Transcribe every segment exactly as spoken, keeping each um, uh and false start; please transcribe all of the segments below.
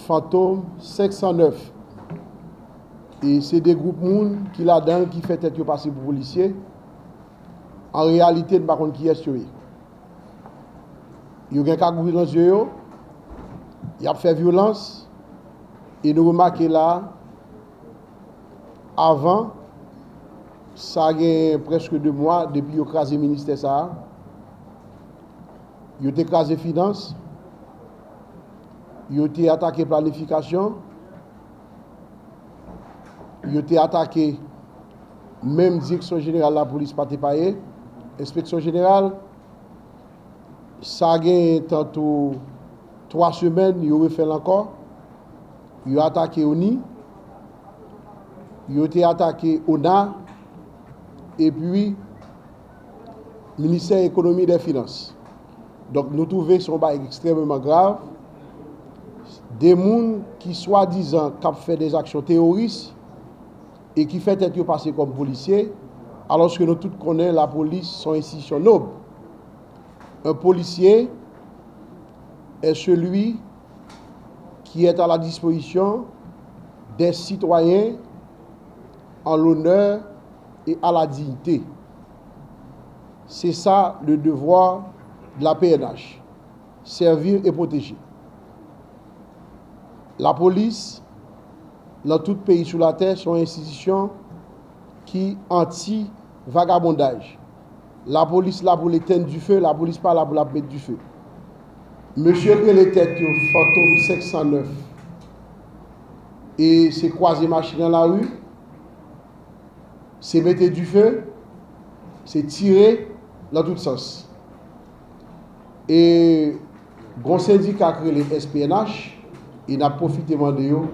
Fantom senk san nèf. E se de gwoup moun ki ladan l ki fè tèt yo pase pou polisye. An reyalite, n pa konn kiyès yo ye. Yo gen kagwil nan zye yo, y ap fè vyolans, e nou remake la, avan, sa gen prèske de mwa depi yo kraze ministè sa a. Yo te kraze finans, yo te atake planifikasyon, yo te atake menm direksyon jeneral lapolis pa te paye, enspeksyon jeneral. Sa gen tanto twa semèn, yo refè l ankò. Yo atake oni, yo te atake ona, epi Ministè Ekonomi e dè Finans. Donk, nou twouve se yon bagay ekstrèmeman grav. De moun ki swadizan k ap fè dè aksyon teworis e ki fè tèt yo pase kòm polisye, alòske nou tout konnen lapolis se yon enstitisyon nob. Un policier est celui qui est à la disposition des citoyens en l'honneur et à la dignité. C'est ça le devoir de la P N H, servir et protéger. Lapolis, nan tout peyi sou latè, se yon enstitisyon ki anti vagabondaj. Lapolis la pou l etenn dife, lapolis pa la pou l ap met dife. Mesye k rele tèt yo Fantom senk san nèf, e se kwaze machin nan lari, se mete dife, se tire nan tout sans. E gon sendika k rele S P N H, e n ap pwofite mande yo,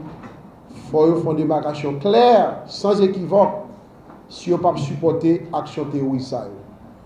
fò yo fè yon demakasyon klè, san ekivòk, si yo p ap sipòte aksyon teworis sa yo.